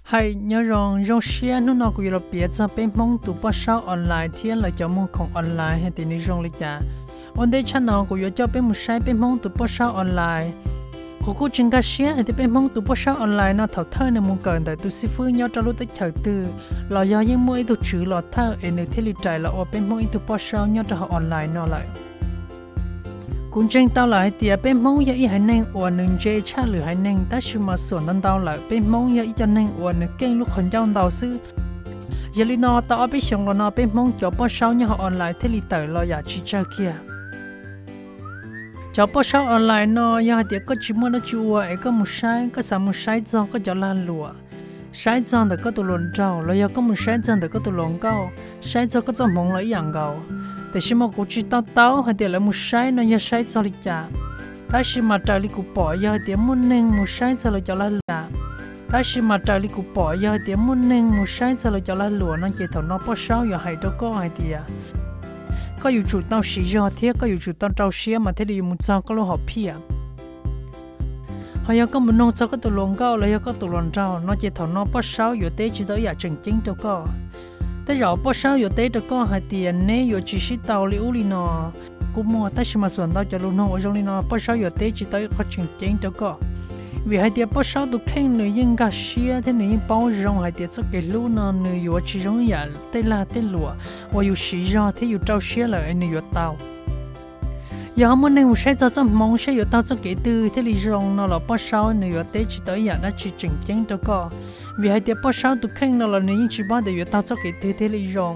Hais nyob zoo, zoo siab hnub no kuv yuav los piav txog peb Hmoob tus poj saub online thiab lawv cov muag khoom online hais tias nws zoo li cas. Ua ntej tshaj no kuv yuav coj peb mus saib peb Hmoob tus poj saub online. Kuv kuj tsis nkag siab hais tias peb Hmoob tus poj saub online no thaum thawj nws mus kawm ntawm tus xib fwb nyob rau lub teb chaws twg, los yog yeej muaj ib tug tswv los thawj es nws thiaj li rais los ua peb Hmoob ib tug poj saub nyob rau hauv online no lawm. Kuv ntseeg tau lawm hais tias peb Hmoob yog ib haiv neeg uas nws ntse tshaj lwm haiv neeg, tab sis mas xuam ntau ntau lawm peb Hmoob yog ib co neeg uas nws keej lub qhov ncauj ntau xwb. Yog li no tau ob peb xyoos los no peb Hmoob cov poj saub nyob hauv online thiaj li tawm los yam tsis tsawg kiag. Cov poj saub online no yog hais tias koj tsis muaj dab tsi ua es koj mus saib, koj xav mus saib txog koj cov lag luam, saib txog ntawm koj tus hluas nraug, los yog koj mus saib txog ntawm koj tus hluas nkauj, saib txog koj txoj hmoov los ib yam nkaus. Tiam sis mas kuv tsis to taub hais tias lawv mus saib no yog saib txog li cas, tab sis mas raws li kuv pom yog hais tias muaj neeg mus saib txog lawv cov lag luam, tab sis mas raws li kuv pom yog hais tias muaj neeg mus saib txog lawv cov lag luam no ces thaum no poj saub yuav hais rau koj hais tias koj yuav tsum tau siv zog thiab koj yuav tsum tau rau siab mas thiaj li yuav mus txog koj lub hom phiaj. Ho yog koj mus noog txog koj tus hluas nkauj los yog koj tus hluas nraug no ces thaum no poj saub yuav teb tsis tau ib yam tseem ceeb rau koj. Tej zaum poj saub yuav teb rau koj hais tias neb yuav tsis sib tau li ub li no. Kuj muaj, tab sis mas xuam ntau cov lus noog uas zoo li no poj saub yuav teb tsis tau ib qho tseem ceeb rau koj. Vim hais tias poj saub tus kheej nws yeej nkag siab thiab nws yeej paub zoo hais tias txoj kev hlub no nws yuav tsis zoo ib yam tej lag tej luam uas yus siv zog thiab yus rau siab lawm es nws yuav tau. Yog ho muaj neeg mus saib txog txoj hmoov saib yuav taug txoj kev twg thiaj li zoo no los poj saub nws yuav teb tsis tau ib yam dab tsi tseem ceeb rau koj. Vim hais tias poj saub tus kheej no los nws yeej tsis paub tias yuav taug txoj kev twg thiaj li zoo.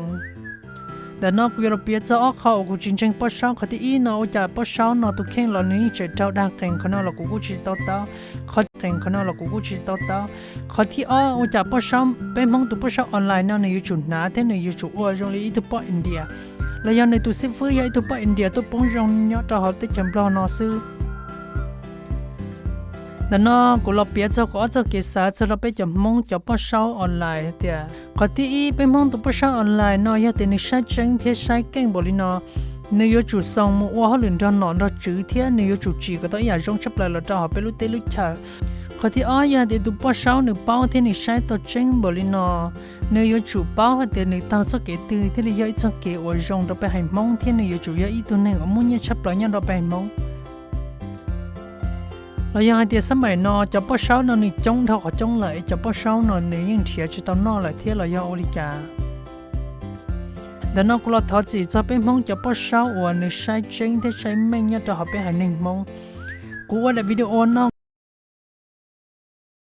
Ntawm no kuv yuav los piav txog ob qho uas kuv tsis ntseeg poj saub. Qhov thib ib no ua cas poj saub no tus kheej los nws yeej tseem raug dag qees, qhov no los kuv kuj tsis to taub. Qhov qees qhov no los kuv kuj tsis to taub. Qhov thib ob ua cas poj saub, peb Hmoob tus poj saub online no nws yuav tsum hnav thiab nws yuav tsum ua zoo li ib tug poj India, los yog nws tus xib fwb yog ib tug poj India tuaj poob zoo nyob rau hauv teb chaws Nplog no xwb. Ntawm no kuv los piav txog kuv ob txoj kev xav txog rau peb cov Hmoob cov poj saub online tias, qhov thib ib, peb Hmoob tus poj saub online no yog tias nws saib tseeb thiab saib keej npaum li no, nws yuav tsum xoo mus ua hauj lwm nrog nom nrog tswv thiab nws yuav tsum tsim kom tau ib yam zoo tshaj plaws los rau hauv peb lub teb lub chaw. Qhov thib ob, yog tias tus poj saub nws paub thiab nws saib tau tseeb npaum li no, nws yuav tsum paub hais tias nws taug txoj kev twg thiaj li yog ib txoj kev uas zoo rau peb haiv Hmoob thiab nws yuav tsum yog ib tug neeg uas muaj nyiaj tshaj plaws nyob rau peb haiv Hmoob. Los yog hais tias xab maim no cov poj saub no nws coob dhau qhov coob lawm es cov poj saub no nws yeej nrhiav tsis tau noj lawm thiab los yog ua li cas? Ntawm no kuv los thov txim txog peb Hmoob cov poj saub uas nws saib tseeb thiab saib meej nyob rau hauv peb haiv neeg Hmoob. Kuv ua daim video no